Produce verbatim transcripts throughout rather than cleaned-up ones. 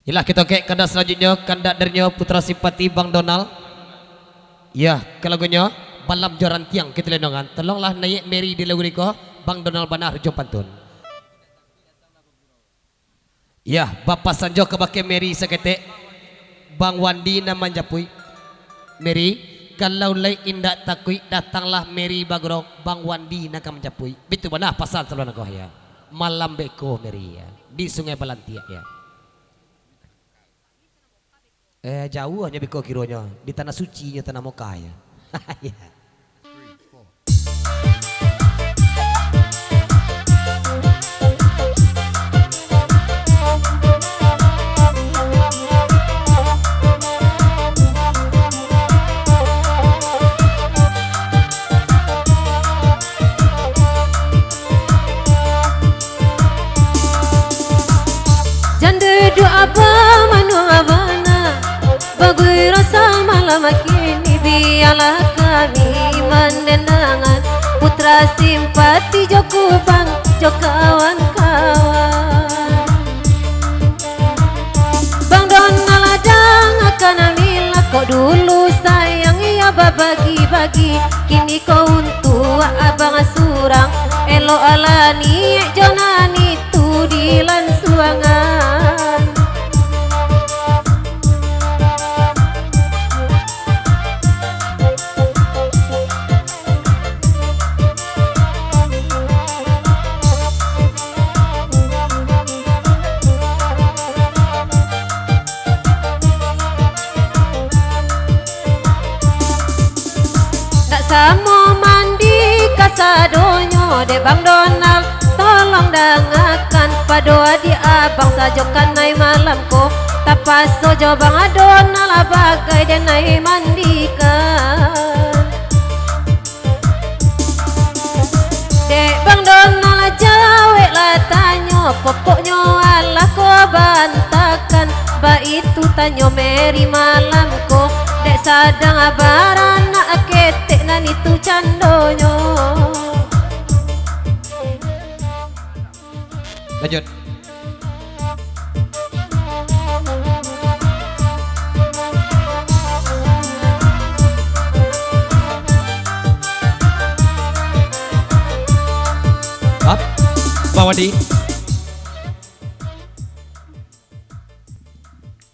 Iyolah, kito kek kandak salanjuiknyo, kandak darinyo Putra Simpati Bang Donald. Yah, ka lagunyo Malam Jo Rantiang Kito Lindongan. Tolonglah naiak Mary di lagu niko, Bang Donald bana ujung pantun. Yah, bapasan jo kabake Mary saketek, Bang Wandi nan manjapuik. Mary, kalau lai indak takuik, datanglah Mary bagurau, Bang Wandi nan ka manjapuik. Bitu bana pasan saluan ko, yah. Malam beko Mary, yah, di Sungai Balantiak, yah. Eh, jauahnyo beko kironyo, di Tanah Suci nyo, Tanah Mekah, yah. Yah. Jan duduak abah manuang bana, bagurau samalam kini, bialah kami mandandangan. Putra Simpati jo Kubang jo kawan-kawan. Bang Donald, dangakan Mila, kok dulu sayang iyo babagi-bagi, kini ko untuak abang surang, elok lah niaik jo nan itu dilansuangan. Nak samo mandi kasadonyo, dek Bang Donald, tolong dangakan, pado adiak abang sajo kanai malam ko, tapaso jo Bang Donald bagai den nai mandikan. Dek Bang Donald, jaweklah tanyo, pokoknyo alah ko baantakan. Baitu tanyo Mary malam ko, dek sadang baranak ketek nan itu candonyo. Lanjut. Hap, Bang Wandi.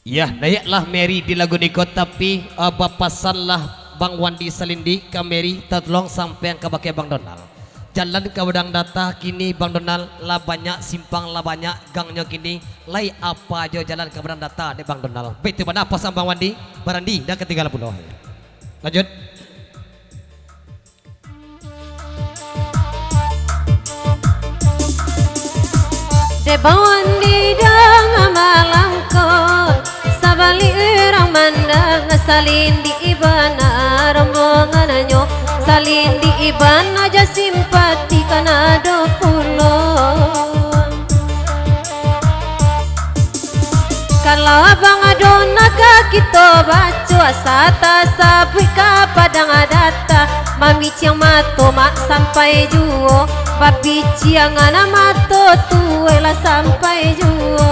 Yah, naiaklah Mary di lagu niko, tapi, eh, bapasanlah Bang Wandi salindik ka Mary, tatulong sampaian kabake Bang Donald. Jalan ka Padang Data kini, Bang Donald, lah banyak simpang, lah banyak gangnyo kini, lai apa jo jalan ka Padang Data dek Bang Donald. Baitu bana pasan Bang Wandi, barandi, dah katinggalan pulo. Lanjut. Dek Bang Wandi danga malam ko, sabalik urang mandanga, salindik bana rombongannyo, salindik bana jo Simpati kan ado pulo. Kalau Abang ado nan ka kito baco, asa tasabuik ka Padang Data, mamiciang mato mak sampai juo, bapiciangan mato tuo lah sampai juo.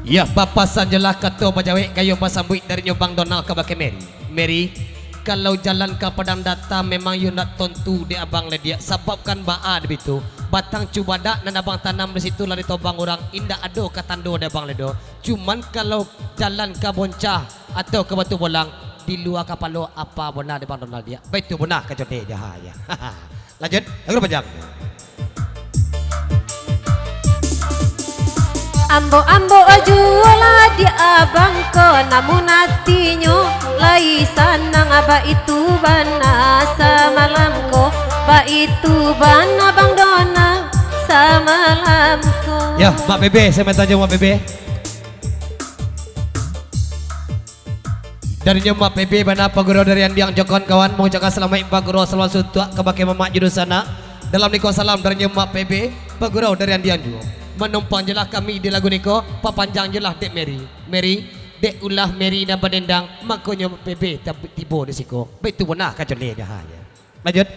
Yah, bapasan jolah kato bajawek gayo basambuik darinyo Bang Donald kabake Mary. Mary, kalau jalan ka Padang Data memang yo ndak tontu dek abang lai diak, sabab kan baa dek bitu, batang cubadak nan abang tanam di situ lah ditobang urang, indak ado ka tando dek abang lai doh. Cuman kalau jalan ka Boncah atau ka Batu Bolang, di lua kapalo apa bona dek Bang Donald diak. Baitu bona ka conde jaha ya. Lanjut, lagu panjang. Ambok-ambok juo lah di abang ko, namun atinyo lai sanang, baitu bana samalam ko, baitu bana Bang Dona samalam ko. Yo, Mak Bebe, saya minta jo Mak Bebe. Darinyo Mak P B bana, Pagurau dari Andiang jo kawan-kawan, mangucapkan salamaik Pagurau, salawat suntuak kabake mamak jo dunsanak. Dalam niko salam darinyo Mak P B, Pagurau dari Andiang juo. Manumpang jolah kami di lagu niko, papanjang jolah dek Mary. Mary, dek ulah Mary nan badendang, makonyo P B tab-, tibo di siko. Baitu bona kacolenyo, ha, yo. Lanjut. Lanjut.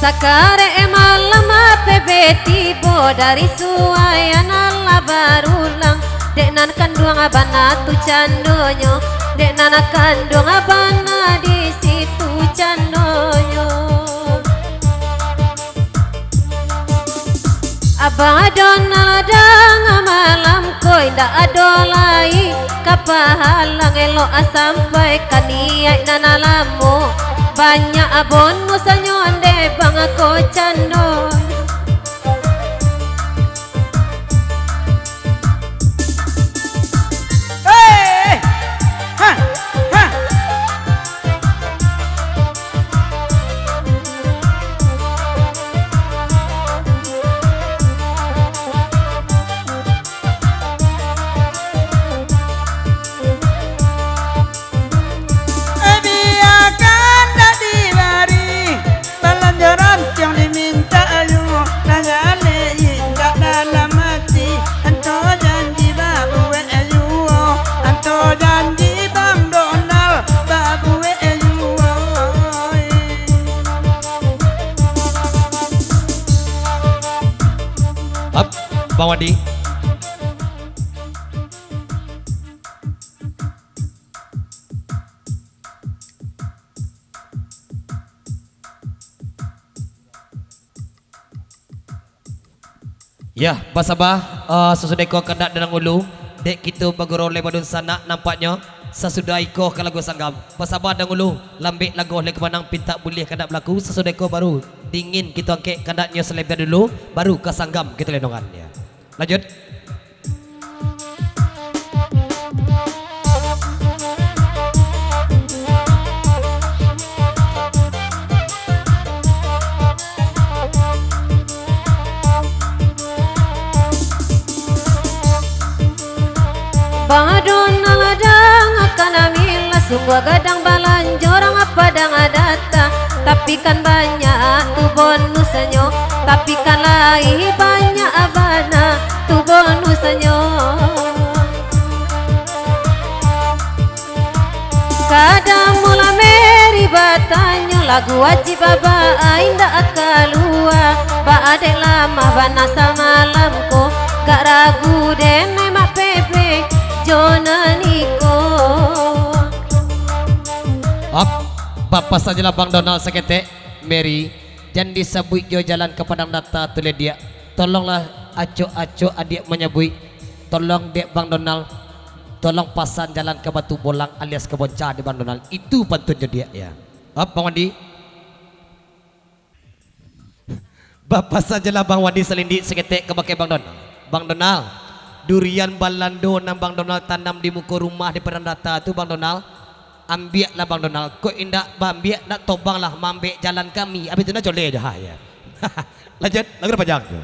Takarek malam P B tibo dari suai nan lah barulang. Dek nan kanduang bana tu candonyo, dek nan kanduang bana di situ candonyo. Abang Donald dang malam ko indak ado lai ka pahalang, elok sampai ka niaik nan lamo. Banyak bonusnyo ndeh bang ko cando. Hei! Ha! Ha! Biakan dak dibari, balanjo rantiang dimintak ayu, nan jaleh indak dalam ati, anto janji babuek ayu, anto janji Bang Donald babuek ayu. Hap, Bang Wandi. Yah, basaba, eh, sasudah iko kandak dangulu, dek kito bagurau lai badunsanak nampaknyo, sasudah iko ka lagu sanggam. Basaba dangulu, lambek lagu lai ka manang pintak buliah kandak balaku, sasudah iko baru dingin kito angkek kandaknyo salebih dulu, baru ka sanggam kito lendongannyo. Lanjut. Bang Donald dang ka namilah, sungguah gadang balanjo urang Padang datang, tapi kan banyak tu bonusnyo, tapi kan lai banyak bana tu bonusnyo. Kadang mula Mary batanyo, lagu wajib baa indak kalua, baa dek lamah bana samalam ko, gak ragu den Mak Pepe jo nan iko. Ap, bapasan jolah Bang Donald saketek, Mary, jan disabuik jo jalan ka Padang Data tu lai diak. Tolonglah acok-acok adiak manyabuik. Tolong dek Bang Donald, tolong pasan jalan ka Batu Bolang alias ka Bonca dek Bang Donald. Itu pantunnyo diak, ya. Ap, Bang Wandi. Bapasan jolah Bang Wandi salindik saketek kabake Bang Donald. Bang Donald, durian balando nan Bang Donald tanam di muko rumah di Padang Data tu, Bang Donald, ambiaklah Bang Donald. Kok indak baambiak, ndak tobanglah maambek jalan kami. Abih tu nah colek jo, ha, ya. Lanjut, lagu dah panjang tu.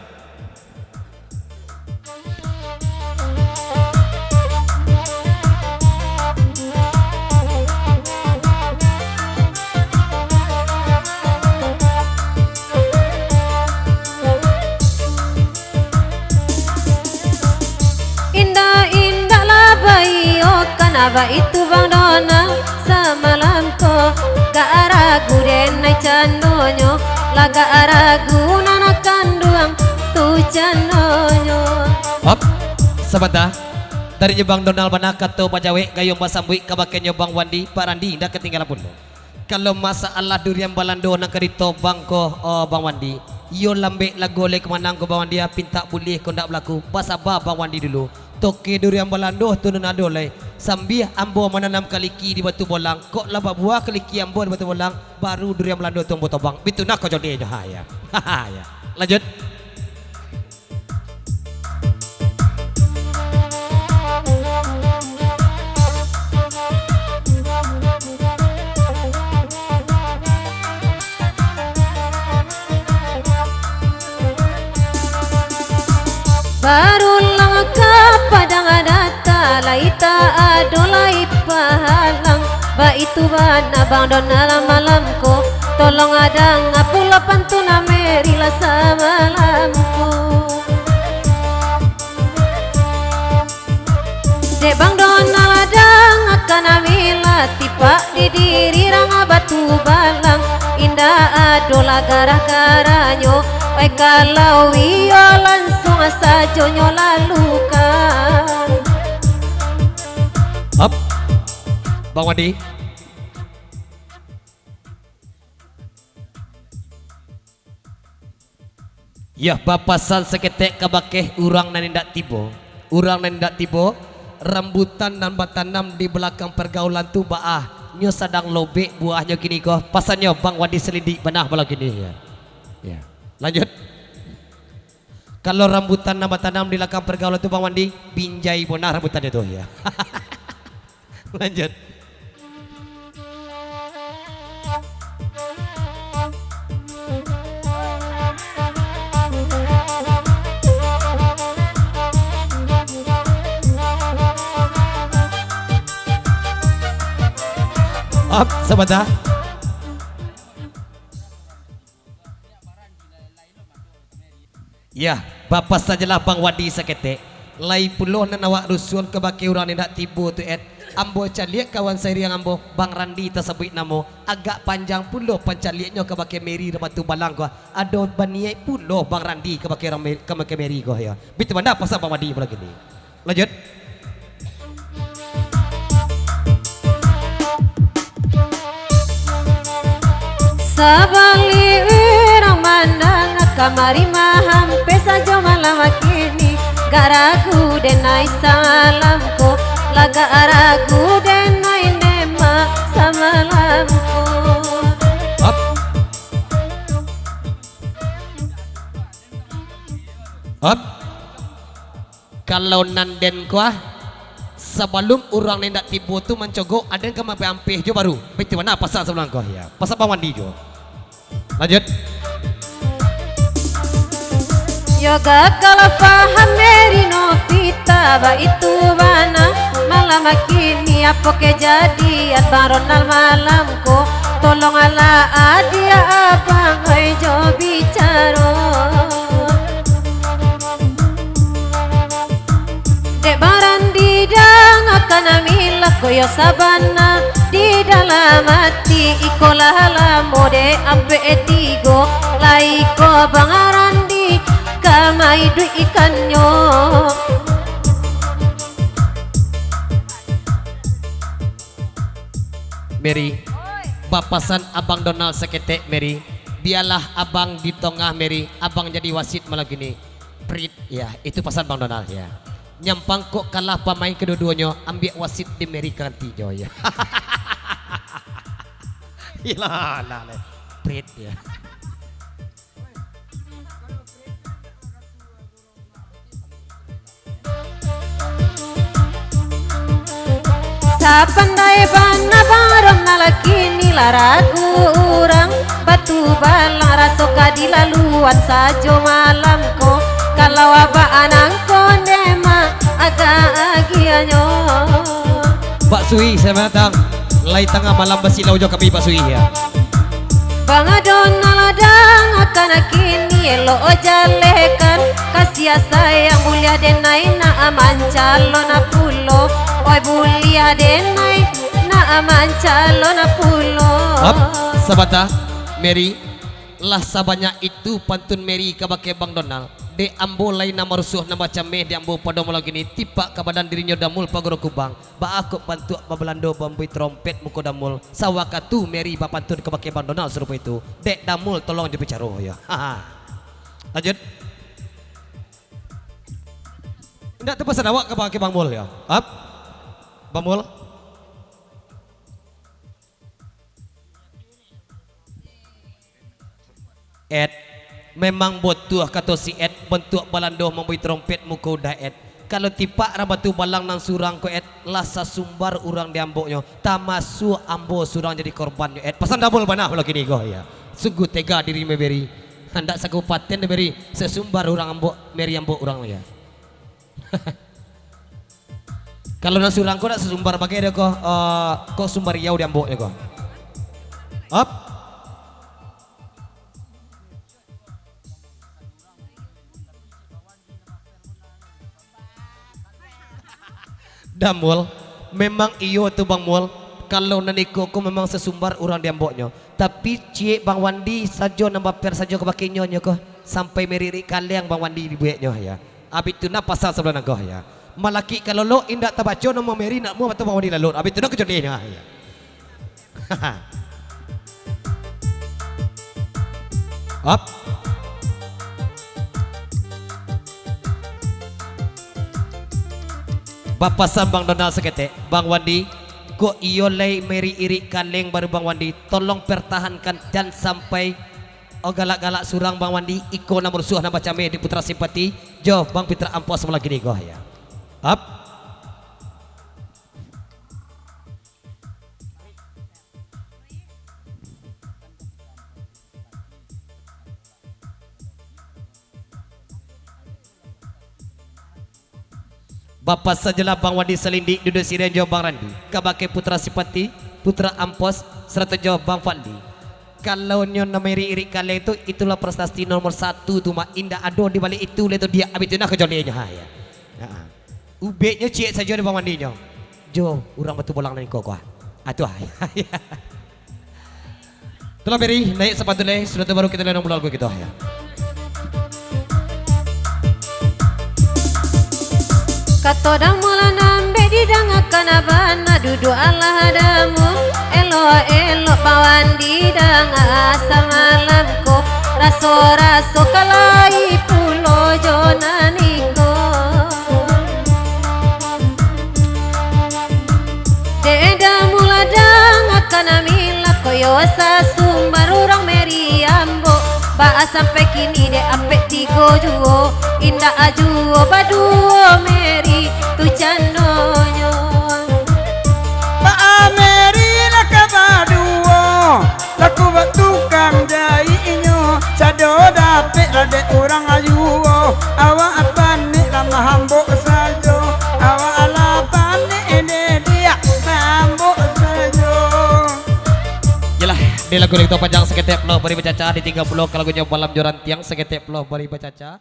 Indak, indak lah baiyo, kan baitu Bang Donald. Samalam ko, gak ragu den ai candonyo, lah gak ragu nan kanduang tu candonyo. Hop, sabanta. Tarinyo Bang Donald bana kato bajawek gayuang basambuik kabakenyo Bang Wandi, Pak Randi, indak katinggalan pulo. Kalau masalah durian balando nan ka ditobang ko, oh, Bang Wandi, iyo lambek lagu lai ka manang ko Bang Wandi, ah, pintak buliah ko ndak balaku, basaba Bang Wandi dulu. Toke durian balando tu nan ado lai. Sambiah ambo mananam kaliki di Batu Bolang. Kok lah babuah kaliki ambo di Batu Bolang, baru durian balando tu ambo tobang. Bitu nah kok jodinyo, ha, ya. Ha, ha, ya. Lanjut. Barulang ka Padang Data, lai tak ado lai pahalang. Baitu bana Bang Donald malam ko, tolong danga pulo pantun Mary lah samalam ko. Dek Bang Donald danga ka namilah, tipak di diri rang Batu Balang. Indak ado lah garah-garahnyo, oi kalau iyo langsuang sajonyo lalukan. Up. Bang Wandi. Yah, bapasan saketek kabake urang nan indak tibo. Urang nan indak tibo, rambutan nan batanam di balakang pargaulan tu baa, nyo sadang lobek buahnyo kini ko. Pasannyo Bang Wandi salidik bana malam kini, ya. Ya. Lanjut. Kalau rambutan nan batanam di balakang pargaulan tu, Bang Wandi, binjai bana rambutannyo tu, ya. Lanjut. Up, sabanta. Yah, bapasan jolah Bang Wandi saketek. Lai pulo nan awak rusuahkan kabake urang nan indak tibo tu, Ed. Ambo caliak kawan sairiang ambo, Bang Randi tasabuik namo, agak panjang pulo pancaliaknyo kabake Mary Ramatu Balang ko. Ado baniaik pulo Bang Randi kabake urang Me-, kabake Mary ko, yo. Bitu bana pasan Bang Wandi malam kini. Lanjut. Sabali urang mandanga kamari, mahampia sajo malam kini. Gak ragu denai samalam ko, lagak ragu denai ndemak samalam ko. Up. Up. Kalau nan den ko, ah, sabalum urang nan indak tibo tu mancogok, aden ka maampeh-ampeh jo baru. Baitu bana pasan sabalun ko, ya. Pasan Bang Wandi jo. Lanjut. Yo gagalah paham Mary Novita, baitu bana malam kini, apo kejadian Bang Ronald malam ko? Tolonglah adiak abang, oi, jo bicaro. Dek Bang Randi, dangakan amilah ko yo sabana di dalam ati, iko lah lamo dek ampek tigo lai ko Bang Randi ka maiduikannyo. Mary, bapasan Abang Donald saketek, Mary. Bialah abang di tongah, Mary. Abang jadi wasit malam kini. Prit, ya, itu pasan Bang Donald, ya. Nyampang kok kalah pamain kaduo-duonyo, ambiak wasit di Mary ganti jo, ya. Ilah, lah, lah. Prit, ya. Sapandai bana Bang Ronald kini lah ragu urang, batu balang raso ka dilaluan sajo malam ko. Kalau abak anang ko ndemak agak agiahnyo. Pak Sui, selamat datang. Lai tangah malam basilau jo kami, Pak Sui, ya. Bang Donald, dangakan kini, elok jalehkan kasiah sayang, buliah denai nak mancalon pulo. Oi, buliah denai nak mancalon pulo. Hap, sabanta, Mary. Lah sabanyak itu pantun Mary kabake Bang Donald. Dek ambo lai nan marusuah, nan bacameh dek ambo pado malam kini, tipak ka badan dirinyo Damul Pagoro Kubang. Baa kok bantuak babalando mambuih tarompet muko Damul, sawakatu Mary bapantun kabake Bang Donald sarupo itu. Dek Damul tolong jo bicaro, yo. Lanjut. Indak tapasan awak kabake Bang Mul, yo. Ap. Bang Mul. Ed, memang botuah kato si Ed, bantuak balando mambuih tarompet muko udah, Ed. Kalau tipak Ramatu Balang nan surang ko, Ed, lah sasumbar urang di amboknyo, tamasuak ambo surang jadi korbannyo, Ed. Pasan Damul bana malam kini ko, ya. Sungguah tega diri Mary. Handak sakabupaten Mary, sasumbar urang ambok, Mary ambok urang, ya. Kalau nan surang ko nak sasumbar bagai dah ko, eh, ko sumbar riau di amboknyo ko. Ap. Damul, memang iyo tu Bang Mul. Kalau nan iko ko memang sasumbar urang di amboknyo. Tapi ciek Bang Wandi sajo nan baper sajo ka bakeh nyo nyo ko. Sampai mairik-irik kaleng Bang Wandi dibueknyo, ya. Abih tu nah pasal sabalah nagoh, ya. Malakik ka lolok indak tabaco namo Mary nak muah batua Bang Wandi lalok. Abih tu nah kacolehnyo, ya. Op. Bapasan Bang Donald saketek, Bang Wandi, kok iyo lai mairik-irik kaleng baru Bang Wandi, tolong pertahankan, jan sampai, oh, galak-galak surang Bang Wandi, iko nan musuah nan bacameh di Putra Simpati, jo Bang Pitra Ampos malah gini ko, ya. Op. Bapasan juo lah Bang Wandi Salindik, duduak siriah jo Bang Randi, kabake Putra Simpati, Putra Ampos, sarato jo Bang Fadli. Kalau nyo nan mairik-irik kaleng tu, itulah prestasi nomor satu tu, Mak. Indak ado di baliak itu, lai tu diak abih tu nah kacolehnyo, ha, ya. Ha. Ubeknyo ciek sajo di Bang Wandi nyo. Jo, urang Batu Bolang nan iko ko, ah. Ah, tu, ah. Tulah Mary, naiak sapatu lai, sudah tu baru kito lai nang mulai lagu kito, ya. Kato damu lah nan ambek didangakan abana, duduak alah damu, elok-elok bawan didanga samalam ko, raso-raso ka lai pulo jo nan iko. Dek damu lah dangakan amila koyo sasumbar urang Mary ambo. Baa sampai kini dek apek tigo juo, indak ajuo baduo Mary tu canonyo. Baa Mary lah ka baduo, laku bak tukang jaiknyo, sado dapek lah dek urang ayuo, awak panek lah mahambok sajo, awak lah panek dek diak mahambok sajo. Yalah, di lagu itu panjang saketek pulo bari bacaca, ditingga pulo ka lagunyo Malam Jo Rantiang saketek pulo bari bacaca.